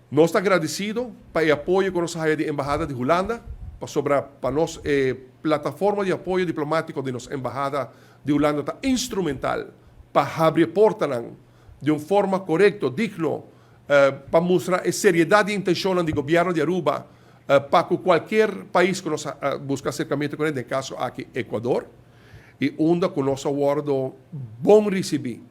Nos ta agradecido pa e apoyo cu nos a haya di Embahada di Hulanda, pasobra pa nos e plataforma di apoyo diplomatico di nos Embahada di Hulanda ta instrumental pa habri e portanan di un forma corecto, digno, pa mustra e seriedad di intencionnan di Gobierno di Aruba pa cu cualkier pais cu nos a busca acercamiento cu ne, den caso aki Ecuador, y unda cu nos a wordo bon ricibi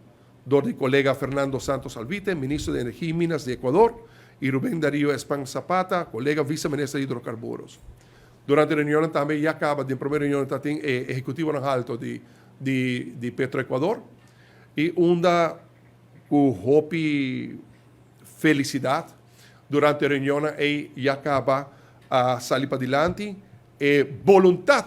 dor di colega Fernando Santos Alvite, Ministro di Energia y Minas di Ecuador, y Rubén Darío Espan Zapata, colega Vice Minister di Hidrocarburos. Durante e reunionnan tambe ya caba den prome reunion ta tin e ehecutivonan halto di di di Petroecuador y unda cu hopi felicidad durante e reunionnan ey ya caba a sali padilanti e boluntad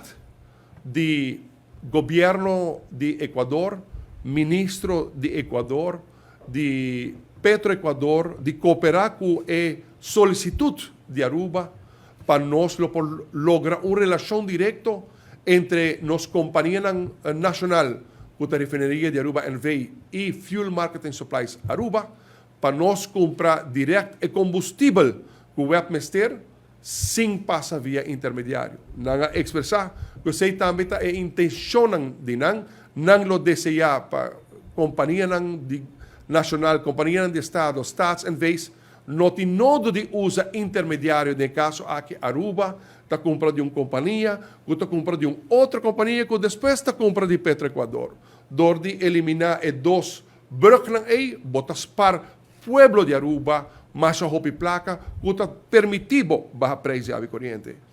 di Gobierno di Ecuador, Ministro di Ecuador, di Petroecuador di coopera cu e solicitud di Aruba pa nos lo por logra un relacion directo entre nos companianan nacional cu ta Refineria di Aruba NV y Fuel Marketing Supplies Aruba pa nos cumpra direct e combustibel cu web mester sin pasa via intermediario. Nan a expresa cu esey tambe ta e intencionnan di nan. Nan lo desea pa companianan di nacional, companianan di estado, Staats NV's, no tin nodo di usa intermediario, den e caso aki Aruba ta cumpra di un compania cu ta cumpra di un otro compania cu despues ta cumpra di Petroecuador. Dor di elimina e dos brugnan ey bo ta spar pueblo di Aruba masha hopi placa cu ta permiti bo baha prijs di awa y coriente.